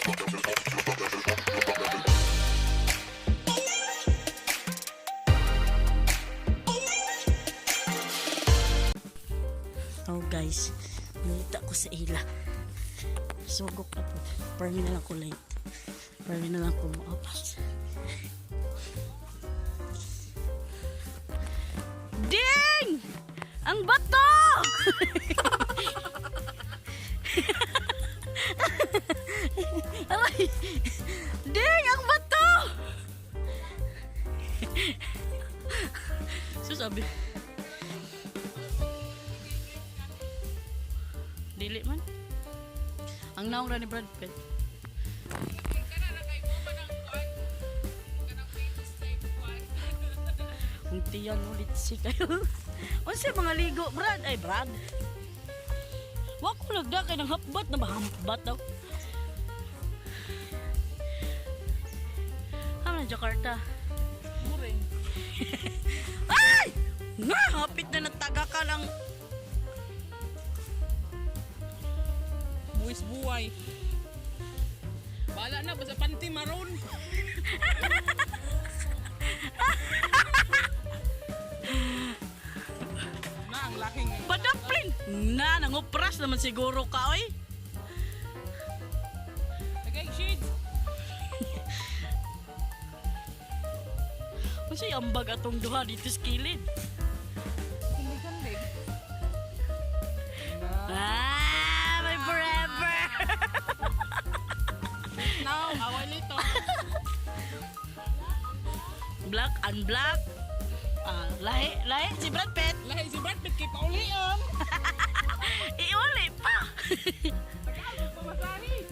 Oh guys, nangita ko sa ila. Sugok na po. Parang na lang ko late. Parang na lang ko maapas. Ding! Ang bato! Aray! Ding! Ang bato! So sabi, dili man. Ang naong ra ni Brad Pitt. Ang tiyan ulit si kayo. Unsa mga ligo, Brad? Ay, Brad. Wa ko nagda kay nang hapbat na ba hapbat daw. Hama na Jakarta. Muring. Ay! Nga, hapit na nataga ka lang. Buwis buhay. Bala na, basta panty maroon. Na, ang laking. Padaplin! Na, nangupras naman siguro ka, oy. Tagay, shades. Unsa ambag atong duha dito sa kilid? Sandig-sandig. Ah, my forever. Now, away nito. Black and black. Ah, lahi, lahi si Brad Pitt. Lahi si Brad Pitt kay paulian. Iuli pa. Tagalog, pamasahe.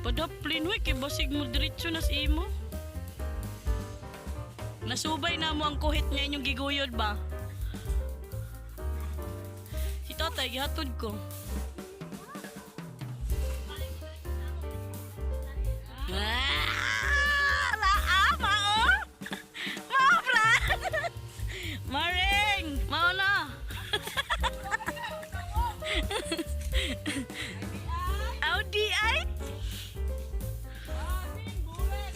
Padaplin we kay basig mo diretso na sa imo. Nasubay na mo ang kuhit niya inyong giguyod ba? Si tatay, gihatod ko. Ah! Laa, mao! Mao, Brad! Maring! Mao na! Audi ay! Asin, bulet.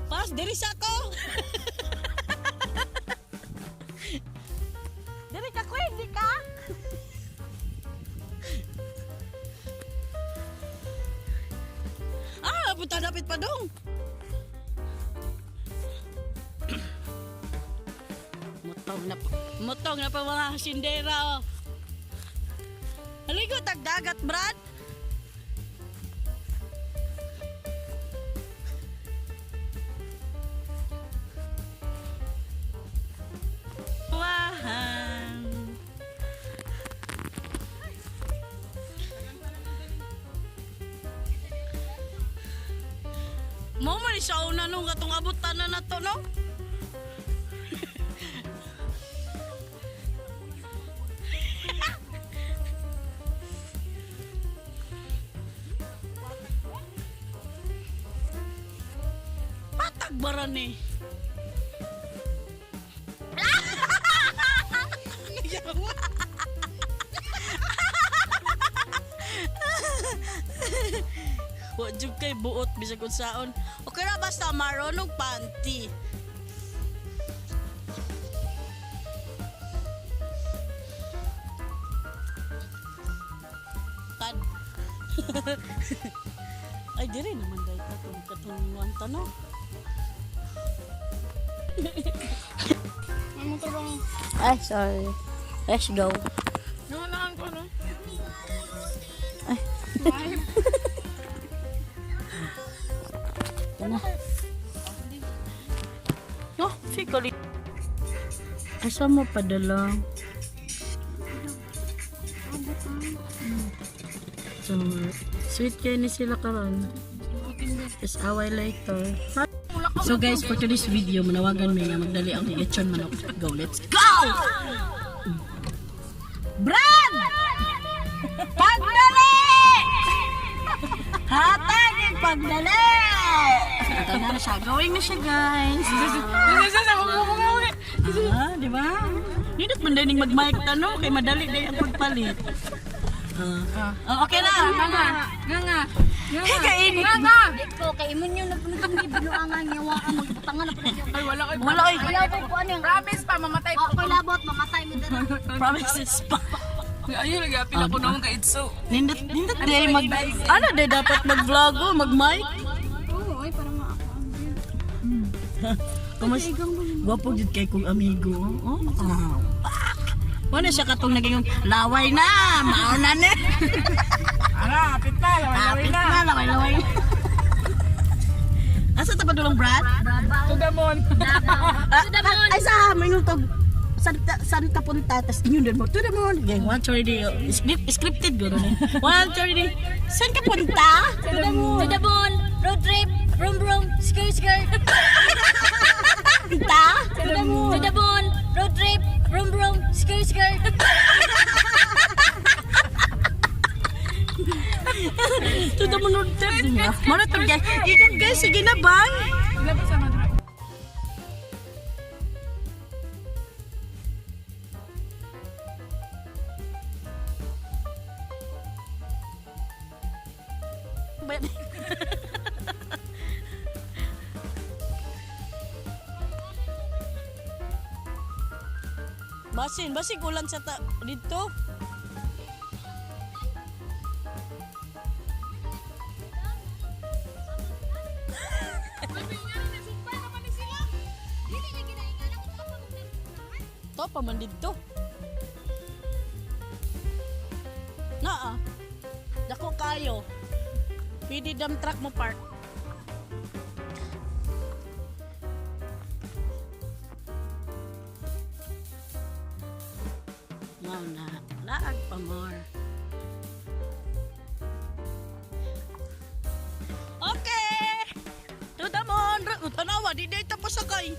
Pas, diri sa ko. Diri ka, Queen, di ka? Ah, punta dapat pa dong. Mutong na pa. Mutong na pa mga sindera, oh. Haligo, tagdagat, Brad. Wahan. Mo man sa una nung katong abutan na nato no? Patag bara ni. Nayawa. Wa jud kay buot bisag unsaon. Okay ra basta maron og panty. Tad. Ay dire naman dai ta kung katong ta no. May motor bang? Ay sorry. Let's go. Nawalaan ko, no? Ay. Ay. Ito na. No, fikali. Asa mo padala? So, sweet kayo ni sila karon. Is away later. So guys, for today's video, manawagan mi nga magdali ang lechon manok. Go, let's go! Brad! Pagdali! Hatag yung pagdali! Ito na siya. Going na siya, guys. Ah, di ba? Nindot man din mag-mic tano kay madali day ang pagpalit. Ah, oh, okay na. Nga nga. Nga nga. Hey, kainit. Nga nga. Ko kay imon yung nagpunod ng binuangan niya wa mo butangan na pud. Ay, wala ko. Wala oy. Wala ko po ano yung Promise pa, mamatay Wa ko labot mamatay mo dira. Promises pa. Ayun, nag-apil ako noon kay Itso. Nindot nindot day mag ano day dapat mag-vlog oh, mag-mic. Oo, ay para ma ako. Kumas Gwapo jud kay kong amigo. Oh. Ah. Wala siya katong naging laway na, mauna na. Ara, hapit na. Kapit na, laway-laway. Asa ta pa dulong Brad? To the moon. Ah, ay sa may tog Santa Santa punta tas inyo din mo to the moon. Gang, one thirty. Script scripted guro ni. 1:30. Saan ka punta? To the moon. To the moon, road trip, room room, skirt skirt. Punta? To the moon. To the moon, road trip, room room, skirt skirt. To the moon road trip. Mano to guys. Ikan guys, sige na bang. Dapat sa Madrid. Basin, basin ulan sa ta dito. To pa man dito. Naa. Dako kayo. Pwede dam truck mo park. Mao na. Laag pa more. Okay. To the moon. Tanawa, di day tapos sakay.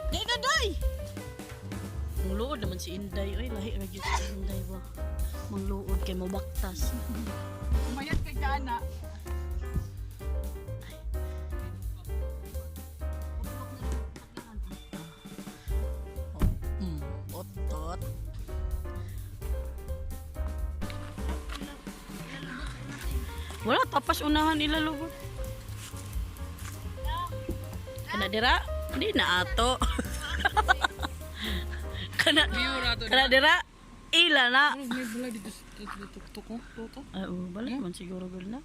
Di na day. Mangluod naman si Inday. Oy, lahi ra gyud si Inday ba. Mangluod kay mabaktas. Umayat kay Kana. Otot. Wala, tapas unahan ilalubot. Kana dira? Di na ato. Kana kana dira? Ila na. May bulay dito sa tuktok ko. Toto. Ay, oh, balik man siguro gud na.